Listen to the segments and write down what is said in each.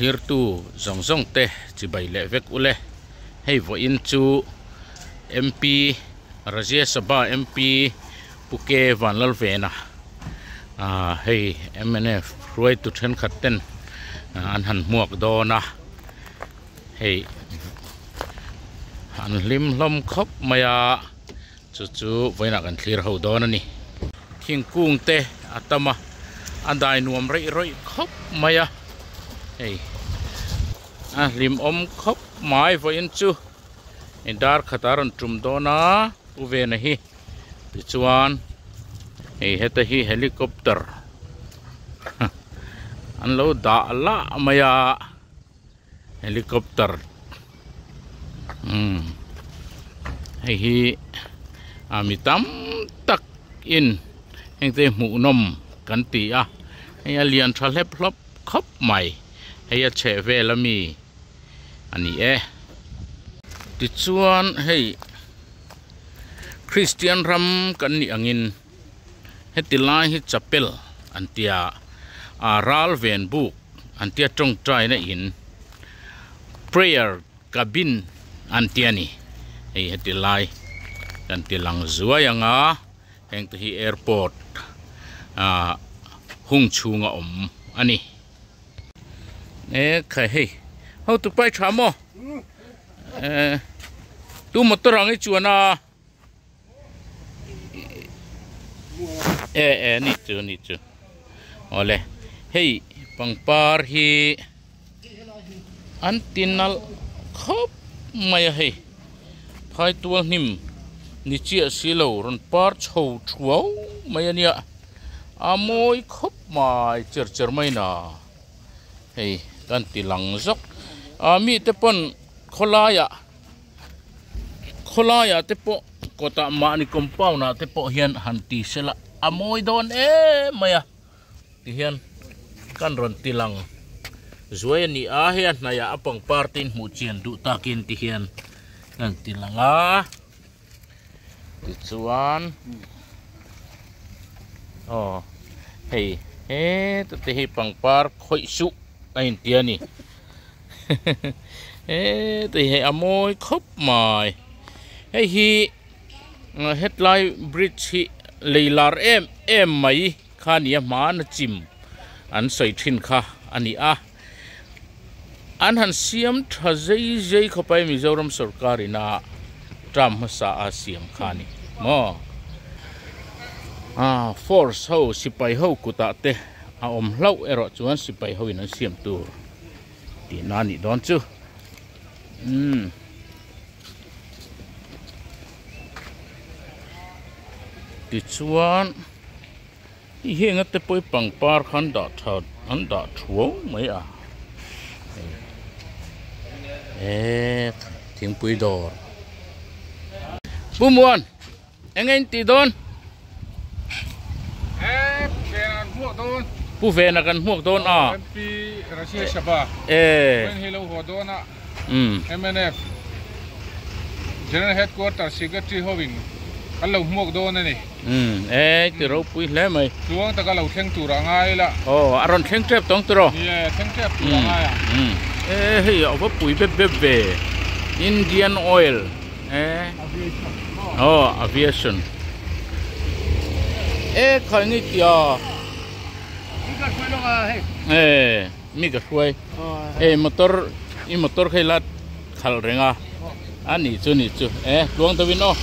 Thlir tu zawng zawng te chibai leh vek ule. Hei vawiin chu MP Rajya Sabha MP Pu K Vanlalvena ah hei mnf hruaitu thenkhat ten an han hmuak dawn a hei an hlim hlawm khawp mai a chu chu vawiinah kan thlir ho dawn a ni. Thingkung te a tam a a dai nuam reih rawih khawp mai a hei a hlimawm khawp mai vawiin chu hei dar khat a rawn tum dawn a pu vena hi tichuan hei heta hi helicopter an lo dah lah mai a. Helicopter umm hei hi a mi tam tak in heng te hmuh nawm kan ti a hei a lian tha hlep hlawp khawp mai hei a chheh vel ami a ni e tichuan hei Christian ram kan nih angin heti lai hi chapel an tia a ral ven buk an tia tawngtaina in prayer cabin an tia ni hei heti lai kan ti lang zuai anga heng te hi airport ah hung chhunga awm a ni e khai hei hotu pai tha maw eh tu motor ang hi chuan a. E e ni chu ni chu awle hei pangpar hi an ti nalh khawp mai a hei phai tual hnim ni chiah si lo rawn par chho thuau mai a nia a mawi khawp mai cher cher mai na hei kan ti lang zawk a mite pawn khawlaiah. Khawlaiah te pawh kawtah mahni compound ah te pawh hian han ti sela a mawi dawn em mai a tihian kan rawn ti lang zuai a ni a hei a hnaiah a pangpar te in hmuh chian duh takin tihian kan ti lang a tichuan aw hei heta te hi pangpar khawih suh a inti a ni. Heti hi a mawi khawp mai hei hi hetlai bridge hi lei lar em em mai kha a ni a hmana chim an sawi thin kha a ni a an han siam tha zei zei khawp a hei Mizoram sorkar ina term hmasa a siam kha a ni maw ah force ho sipai ho kutah te a awm hlauh erawh chuan sipai ho in an siam tur. Tihna a nih dawn chu umm tichuan hei heng ate pawh hi pangpar kha an dah tha an dah thuau mai a eee thingpui dawr Pu Muan. Eng nge in tih dawn? E, Pu Vena kan hmuak dawn. Pu Vena kan hmuak dawn a. MP Rajya Sabha. E. Wen hi lo haw dawn a. MNF General Headquarter Secretary hovin an lo hmuak dawn a ni. E, ti ropui hle mai. Tluang taka lo thleng tur a ngai la. Aw, a rawn thleng tep tawng tiraw? Ni e, thleng tep tur a ngai ang. E, hei a va pui bep bep ve. Indian Oil. E aw aviation e khai nge tia e mi ka hruai e motor i motor khai la khalh reng a a nih chu nih chu e tluang deuhin aw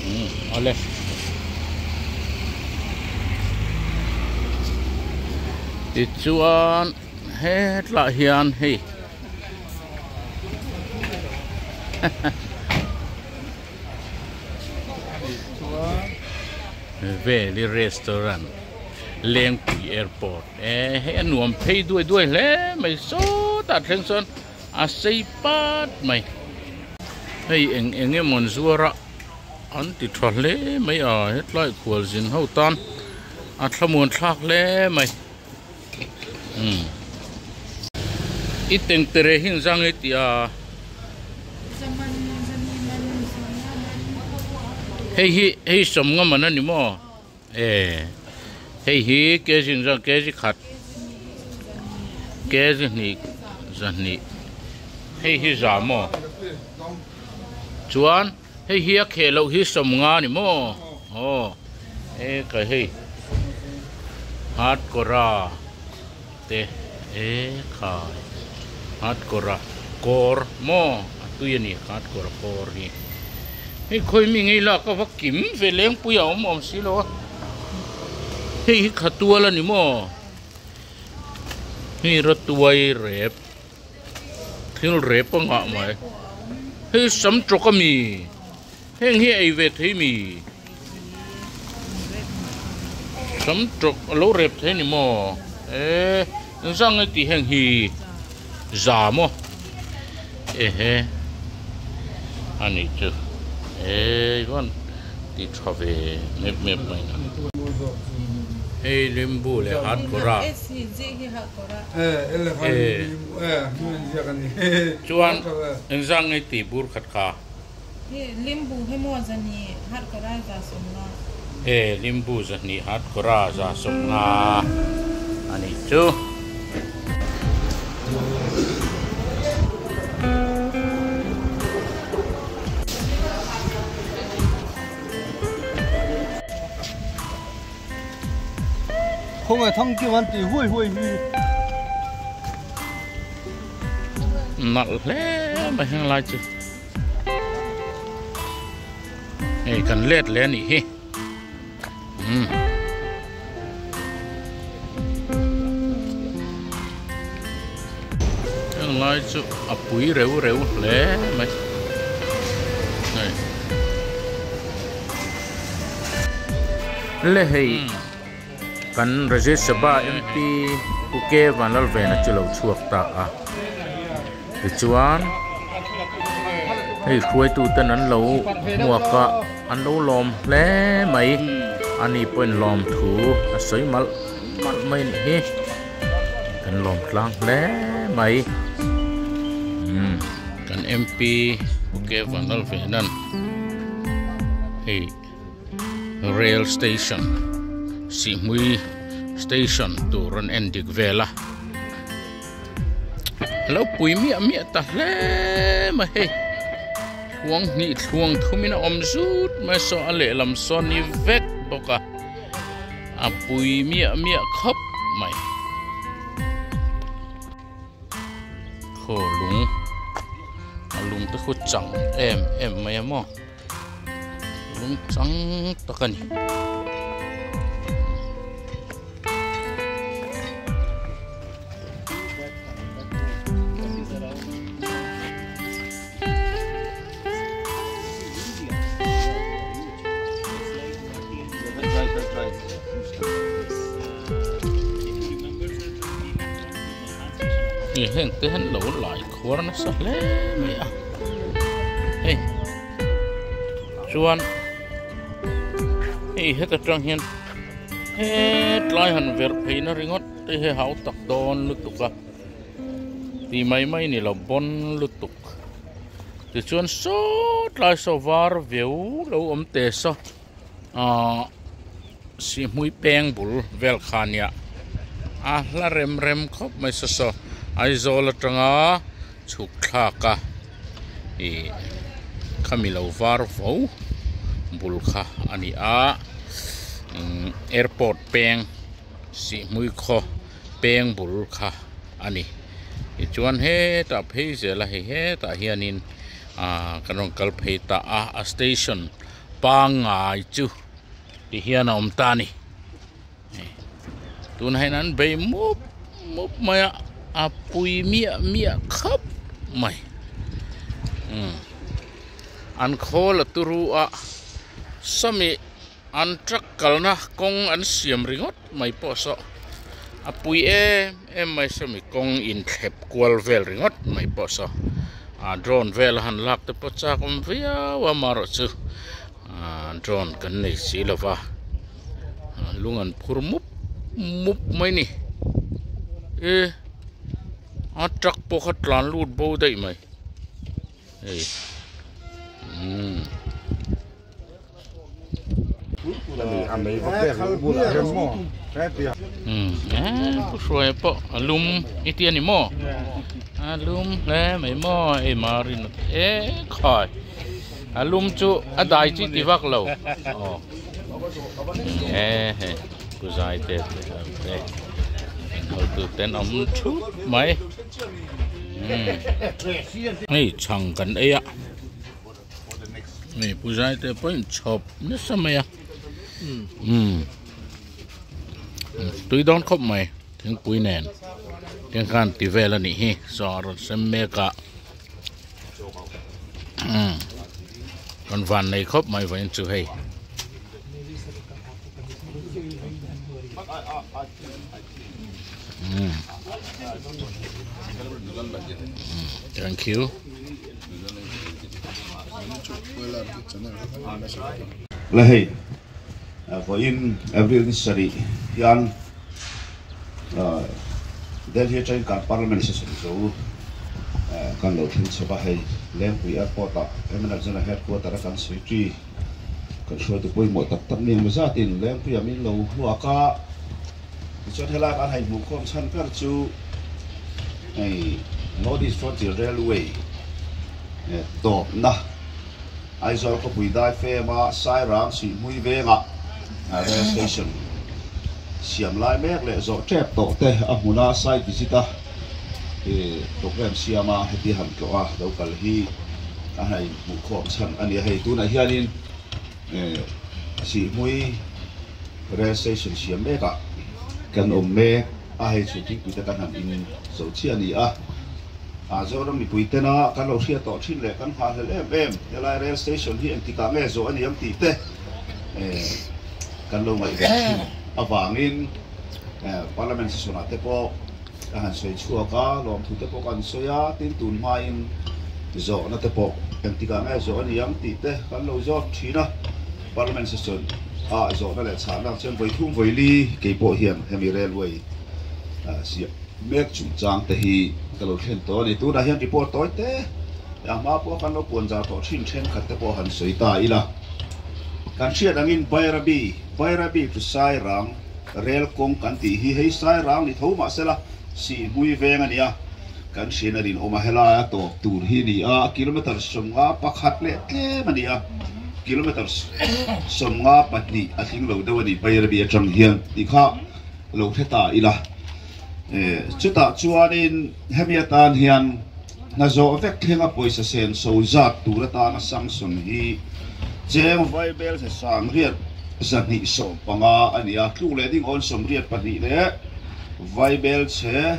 um awle tichuan hetlah hian hei. Veli restaurant Lengpui airport e hei a nuam phei duai duai hle mai sawtah thleng sawn a sei pat mai hei eng eng emaw an zuar a an ti tha hle mai a hetlai khualzin ho tan a thlamuan thlak hle mai. Umm i tengtere hi engzang nge tih a hei hi hei sawmnga man a ni maw e hei hi kg engzang kg khat kg hnih Zahnih hei hi za maw chuan hei hi a kheh loh hi sawmnga ni maw aw e ka hei hat kawra te e khai hat kawra kawr maw a tui a ni hat kawra kawr hi hei khawi mi ngei lak a va kim ve lengpui a awm awm si lo a hei hi khatual a ni maw. Hei ratuai rep thil rep a ngah mai hei sam tawk a mi heng hi ei ve thei mi sam tawk a lo rep thei a ni maw eh engzah nge tih heng hi za maw ehe a nih chu eh chuan ti tha ve mep mep mai na hei limbu leh hat kawra chuan engzah nge tih bur khat kha e limbu zahnih hat kawra za sawmnga a nih chu. Khawngaih thang kim an tih huai huai hi. Nalh hle mai heng lai chu. Hei kan let leh a nih hi. Umm. Heng lai chu a pui reu reu hle mai. Hei. Le hei kan Rajya Sabha MP Pu K Vanlalvena chu lo chhuak ta a. Tichuan hei hruaitu ten an lo hmuak a an lo lawm hle mai ani pawhin lawm thu a sawi malh malh mai a nih hi kan lawm tlang hle mai umm kan MP Pu K Vanlalvenan hei rail station Sihhmui station tur an en dik vel a. Lo pui miah miah ta hle mai hei thluang hnih thluang thumin a awm zut mai saw a lehlam saw ni vek bawk a a pui miah miah khawp mai khaw lung a lung te khu chang em em mai a maw. Lung chang tak a ni. Heng te hian lo lai khuar nasa hle mai a hei. Chuan hei heta tang hian hetlai han verh phei na ringawt te hi hau tak dawn lutuk a tih mai mai ni lo bawn lutuk tichuan sawt lai saw var veu lo awm teh saw ahh sihhmui peng bul vel kha nia a hla rem rem khawp mai saw saw Aizawl atanga chhuk thlak a ih khami lo var vo bul kha a ni a umm airport peng sihhmui khaw peng bul kha a ni tichuan hetah phei zel a hei hetah hianin ah kan rawn kal phei ta a a station pangngai chu ti hian a awm ta a ni. Tunah hian an bei mup mup mai a a pui miah miah khawp mai umm an khawl a turu a sawmi an truck kalna kawng an siam ringawt mai pawh saw a pui em em mai sawmi kawng inthlep kual vel ringawt mai pawh saw a drone vel a han lak te pawh chak awm viau a amaherawhchu ahh drone kan nei si lova. Lung an phur mup mup mai a ni e a truck pawh kha tlan lut bo daih mai hei umm. Pu Hruaia pawh a lum i ti a ni maw a lum hle mai maw hei marin e khai a lum chu a dai chi ti vak lo aw e hei pu zai te te hotu ten awm thup mai hei chhang kan ei a. Hei pu zai te pawh in chhawp nasa mai a umm tui dawn khawp mai thingpui nen tiang khan ti vel a nih hi saw a rawn sem mek a umm rawn van nei khawp mai vawiin chu hei. Umm thank you. La hei vawiin April ni sarih hian Delhi atangin kan Parliament session zo kan lo thleng chho a, hei Lengpui Airport ah MNF General Headquarter a kan Secretary kan hruaitu pawimawh tak tak ni emaw zatin Lengpuiah min lo hmuak a, tichuan helai kan hei hmuhkhawm chhan ber chu hei North East Frontier Railway tawpna Aizawl khawpui daifema Sairang Sihhmui vengah Rail Station siam lai mek leh zawh tep tawh te a hmuna site visit a program siama heti han tlawh a lo kal hi a hei hmuhkhawm chhan a ni a, hei tunah hianin Sihhmui Rail Station siam mekah kan awm mek a, hei chu thingpui te kan han in zo chiah a ni a. Zoram mipui tena kan lo hriat tawh thin leh kan nghahhlelh em em helai Rail Station hi engtikah nge zawh a ni ang tih te kan lo ngaihven thin avangin Parliament session ah te pawh ka han sawi chhuak a, lawmthu te pawh ka han sawi a, tin tun hmain zawhna te pawh engtikah nge zawh a ni ang tih te kan lo zawt thin a, Parliament session ah zawhna leh chhahna ang chuan vawi thum vawi li keipawh hian hemi railway siam mek chungchang te hi ka lo thlen tawh a ni. Tunah hian report tawi te a hma pawh kan lo puan zar tawh thin thenkhat te pawh han sawi ta ila. Kan hriat angin Bairabi, Bairabi to Sairang rel kawng kan tih hi hei Sairang ni tho mah sela Sihhmui veng a nia. Kan hrian a rinawm a, helai a tawp tur hi a ni a, kilometre 51 leh tlem a ni a, kilometre 52 a tling lo deuh a ni Bairabi atang hian tih kha lo hre ta ila. Chutah chuanin hemi atan hian hna zawh vek thlenga pawisa sen so zat tur atana sanction hi cheng vaibel ze sangriat 215 a ni a, tluk leh ding awn 82 leh vaibel chhe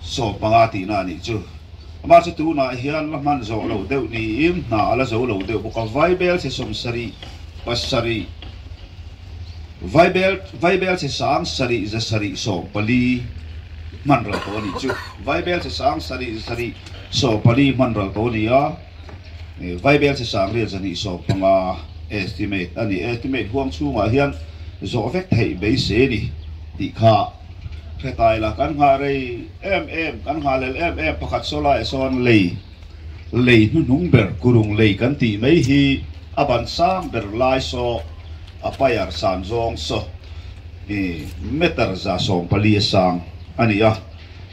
15 tihna a nih chu. Amah chu tunah hian la hman zawh loh deuh niin hna a la zo lo deuh bawk a, vaibel chhe 70 pasarih Vaibel Vaibel chhe sang sarih za sarih 14 hman ral tawh a nih chu. Vaibel chhe sang sarih za sarih 14 hman ral tawh a ni a, Vaibel chhe sang riat 215 estimate a ni. Estimate huang chhungah hian zawh vek theih beisei a ni tih kha hre ta ila. Kan nghah rei em em, kan nghah lel em em pakhat saw laiah sawn lei Lei hnuhnung ber kurung lei kan tih mai hi a ban sang ber lai saw a paiar san zawng saw i meter 140 a sang a ni a.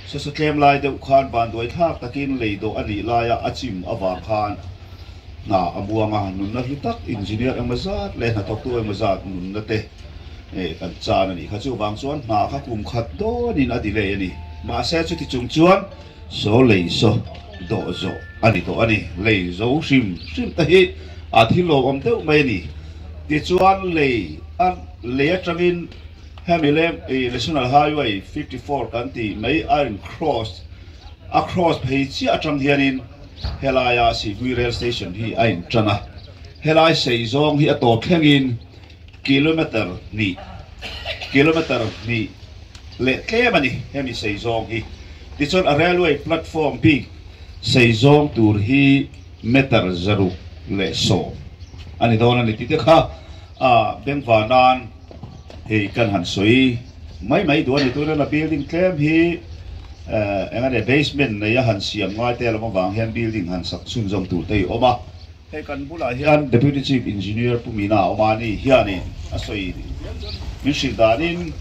Sasa tlem lai deuh khan vanduai thlak takin lei dawh a nih laia a chim avang khan hna a muang a, nunna hlu tak engineer engmaw zat leh hnathawktu engmaw zat nunna te kan chan a nih kha. Chuvang chuan hna kha kum khat dawnin a delay a ni. Mahse chuti chung chuan Saw lei saw dawh zawh a ni tawh a ni. Lei zo hrim hrim te hi a thil lawmawm deuh mai a ni. Tichuan lei a lei atangin hemi lem i National Highway 54 kan tih mai a in cross a cross phei chiah atang hianin helaia Sihhmui Rail Station hi a in tan a. Helai sei zawng hi a tawp thlengin kilometer hnih kilometer hnih leh tlem a ni hemi sei zawng hi. Tichuan a railway platform bik sei zawng tur hi meter 610 a ni dawn a ni tih te kha a bengva nan hei kan han sawi mai mai duh a ni. Tuna la building tlem hi eng a nia basement nei a han siam ngai te lam avang hian building han sak chhunzawm tur te hi awm a. Hei kan bulah hian Deputy Chief Engineer Pu Mina a awm a ni hianin a sawi min hrilh danin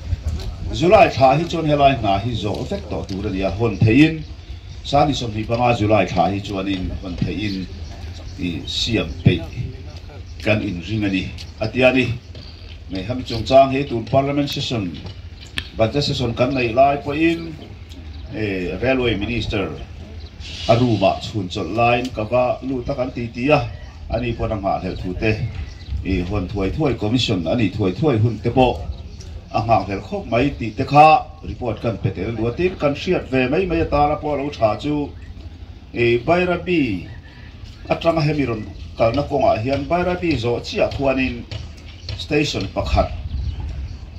July thla hi chuan helai hna hi zawh vek tawh tur a ni a, hawn theihin Sani 25 July thla hi chuanin hawn theihin i siam peih kan inring a ni a ti a ni. Hei hemi chungchang hi tun Parliament Session Budget Session kan neih lai pawhin Railway Minister a room ah chhun chawlh laiin ka va lut a kan ti ti a, ani pawn a nghahhlelh thu te i hawn thuai thuai commission a nih thuai thuai hun te pawh a nghahhlelh khawp mai tih te kha report kan pe tel duh a, tin kan hriat ve mai mai atana pawh lo tha chu i Bairabi atanga hemi rawn kalna kawngah hian Bairabi zawh chiah khuanin station pakhat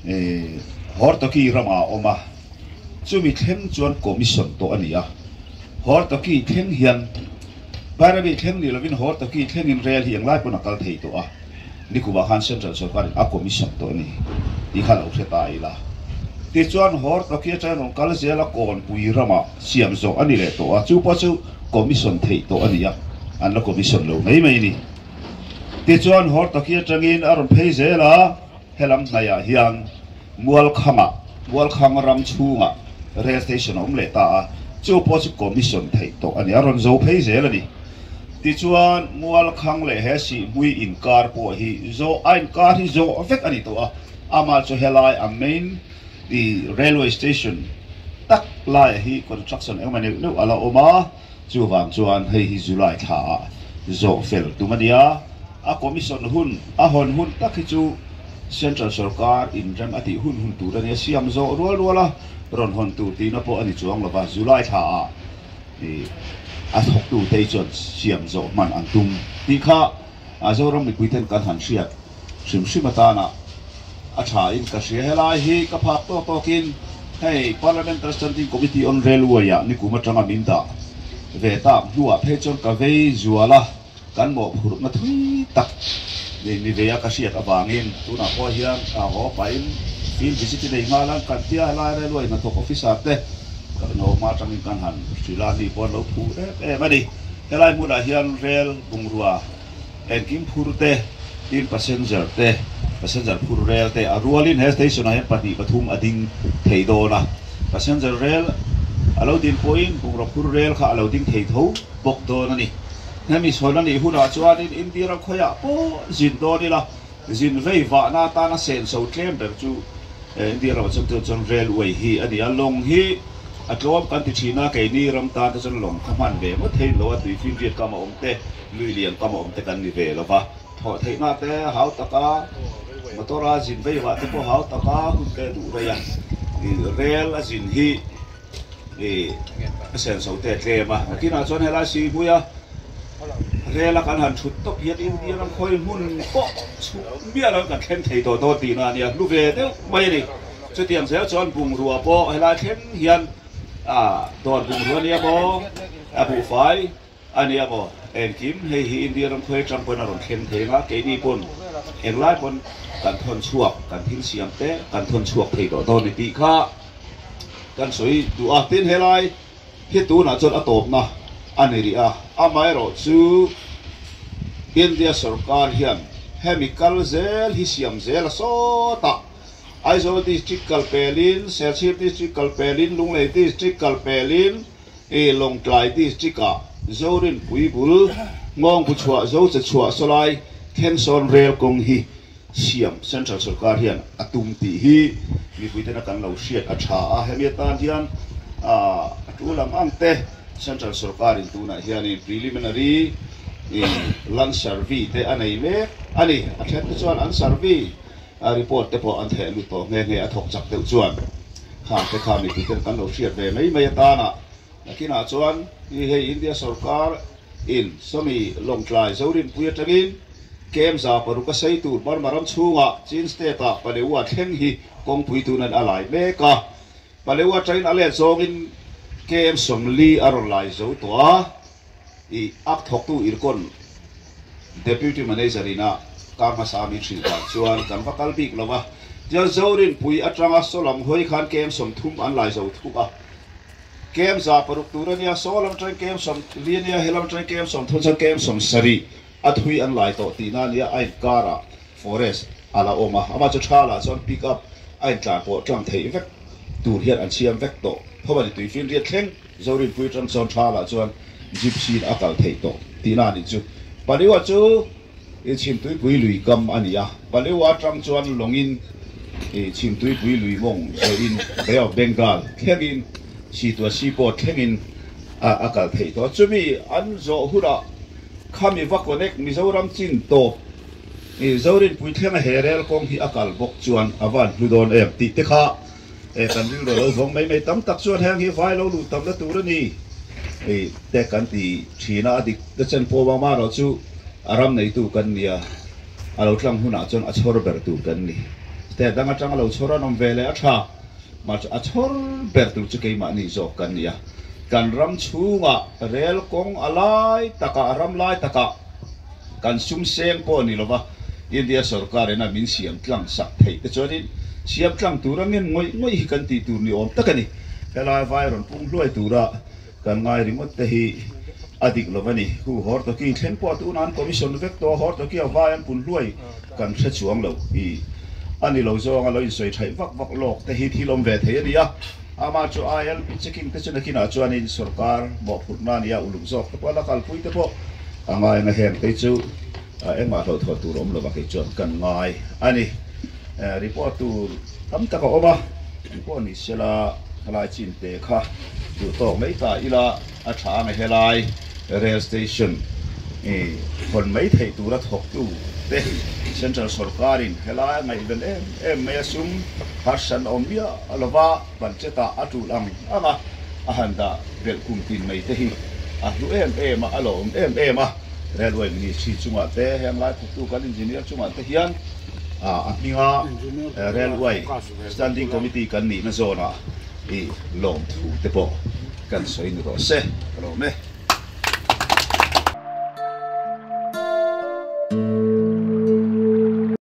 i Hortoki ramah a awm a. Chumi thleng chuan commission tawh a ni a, Hortoki thleng hian Bairabi thleng ni lovin Hortoki thlengin rel hi englai pawn a kal thei tawh a, nikumah khan Central sorkarin a commission tawh a ni tih kha lo hre ta ila. Tichuan Hortoki atangin rawn kal zel a, Kawnpui ramah siam zawh a ni leh tawh a, chu pawh chu commission theih tawh a ni a, an la commission lo mai mai a ni. Tichuan Hortoki atangin a rawn phei zel a, helam hnaihah hian Mualkhangah, Mualkhang ram chhungah rail station a awm leh ta a, chu pawh chu commission theih tawh a ni, a rawn zo phei zel a ni. Tichuan, Mualkhang leh he Sihhmui inkar pawh hi zawh, a inkar hi zawh vek a ni tawh a, amah chu helai a main i railway station tak laiah hi construction engemaw neuh neuh a la awm a, chuvang chuan hei hi July thlaah zawh fel tum a ni a. A commission hun, a hawn hun tak hi chu Central sorkar inrem a tih hun hun tur a nia, siam zawh rual rual a rawn hawn tur tihna pawh a ni chuang lova, July thla ah a thawktu te chuan siam zawh hman an tum tih kha Zoram mipui ten kan han hriat hrim hrim atana a tha in ka hria. Helai hi ka phak tawk tawkin hei Parliamentary Standing Committee on Railway ah nikum atanga min dah ve tak hnuah phei chuan ka vei zual a. Kan mawhphurhna thui tak nei ni ve a ka hriat avangin tunah pawh hian a haw pahin field visit i nei nghal a, kan tia helai railway hnathawk officer te kan lo hma atangin kan han hrilh a, ni pawh an lo phu em em a ni. Helai hmunah hian rel bungrua engkim phur te, tin passenger te, passenger phur rel te a rualin he station ah hian pahnih pathum a ding thei dawn a, passenger rel a lo din pawhin bungrua phur rel kha a lo ding thei tho bawk dawn a ni. Hemi chhawn a nih hunah chuanin India ram khawiah pawh zin dawn ila, zin vei vahna atana senso tlem ber chu India ramah chuan tunah chuan railway hi a ni a, lawng hi a tlawm kan ti thin a, keini ram tan te chuan lawng kha hman ve ngawt theih lo a, tui finriat kam a awm te, lui lian kam a awm te kan ni ve lo va, thawh theihna te hau taka motor a zin vei vah te pawh hau taka hun te duh rei a, rail a zin hi. I a senso te a tlem a, nakinah chuan helai Sihhmui a rel a kan han thut tawp hian India ram khawi hmun pawh chhuk miah lo in kan thleng thei tawh dawn tihna a nia, hlu ve deuh mai a ni. Chutiang zel chuan bungrua pawh helai thleng hian a dawr bungrua nia maw, a buhfai a nia maw, engkim hei hi India ram khawi atang pawhin a rawn thleng thei ang a, keini pawn englai pawn kan thawn chhuak, kan thil siam te kan thawn chhuak thei tawh dawn a ni tih kha. Kan sawi duh a, tin helai hi tunah chuan a tawpna a ni rih a, amaherawh chu India sorkar hian hemi kal zel hi siam zel a sawtah Aizawl district kal pelin, Serchhip district kal pelin, Lunglei district kal pelin, i Lawngtlai district ah Zorinpui bul Ngawngpu chhuah Zoche chhuah sawlai thlengsawn rel kawng hi siam Central sorkar hian a tum tih hi mipuitena kan lo hriat a tha a, hemi atan hian a tul ang ang te Central sorkarin tunah hianin preliminary land survey te a nei mek a ni. A then te chuan an survey report te pawh an theh lut tawh nghe nghe a thawk chak deuh chuan khang te kha mipuiten kan lo hriat ve mai mai atana nakinah chuan hei India sorkar In sawmi Lawngtlai Zorinpui atangin kem 600 a sei tur Burma ram chhungah Chin State-ah Paleua thleng hi kawngpui tunan a lai mek a. Paleua atangin a let zawngin kem 40 a rawn lai zo tawh a, i ak thawktu Irkon Deputy Manager ina kar hmasa min hrilh dan chuan kan va kal bik lo va. Tichuan Zorinpui atanga Sawlam hawi khan kem 30 an lai zo thuk a. Kem 600 tur a nia, saw lam atangin kem 40 a nia, he lam atangin kem 30 chuan kem 70. A thui an lai tawh tihna a nia, a inkarah forest a la awm a, amah chu tha lah chuan pick up a intlan pawh tlang theih vek tur hian an siam vek tawh tho a ni. Tuifinriat thleng Zorinpui tang chuan tha lah chuan gypsy in a kal theih tawh tihna a nih chu. Paliwa chu i Chhimtuipui lui kam a ni a, Paliwa tang chuan lawngin i Chhimtuipui lui mawng zawhin Bay of Bengal thlengin Situa Seaport thlengin a kal theih tawh a, chumi an zawh hunah Khami va connect Mizoram chin tawp i Zorinpui thlenga he rel kawng hi a kal bawk chuan a van hlu dawn em tih te kha e kan rilru lo vawng mai mai tam tak chuan heng hi vai lo luh tamna tur a ni i te kan ti thin a, a dik te chen pawh vang mah erawh chu a ram neitu kan nia a lo tlang hunah chuan a chhawr ber tur kan ni. State dang atanga lo chhawr an awm ve leh a tha. Mah chu a chhawr ber tur chu keimahni zawk kan ni a, kan ram chhungah rel kawng a lai takah, a ram lai takah kan sum seng pawh ni lova India sorkar ina min siam tlang sak theih te chuanin siam tlang tura ngen ngawih ngawih hi kan tih tur ni awm tak a ni. Helai vai rawn pung hluai tura kan ngai ringawt te hi a dik lo a ni. Hu Hortoki thleng pawh tunah an commission vek tawh a, Hortoki a vai an pun hluai kan hre chuang lo hi a ni lo zawng a lo insawi thaih vak vak lawk te hi thil awm ve thei a ni a, amah chu ILP checking te chu nakinah chuanin sorkar mawhphurhna a ni a, uluk zawk te pawh a la kalpui te pawh a ngai ang a, heng te chu engmah hlauhthawn tur awm lova kei chuan kan ngai a ni. Report tur tam tak a awm a, engpawh ni sela helai chin te kha duh tawk mai ta ila a tha ang e helai rail station i hawn mai theih tura thawktu te central sorkarin helai a ngaihven em em mai a sum harsatna awm miah lova budget ah a tul ang ang a a han dah belh kum tin mai te hi a hlu em em a a lawm em em a railway ministry chungah te heng lai thawktu kan engineer chungah te hian a hminga railway standing committee kan nihna zawnah i lawmthu te pawh kan sawi ni rawh se ka lawm e.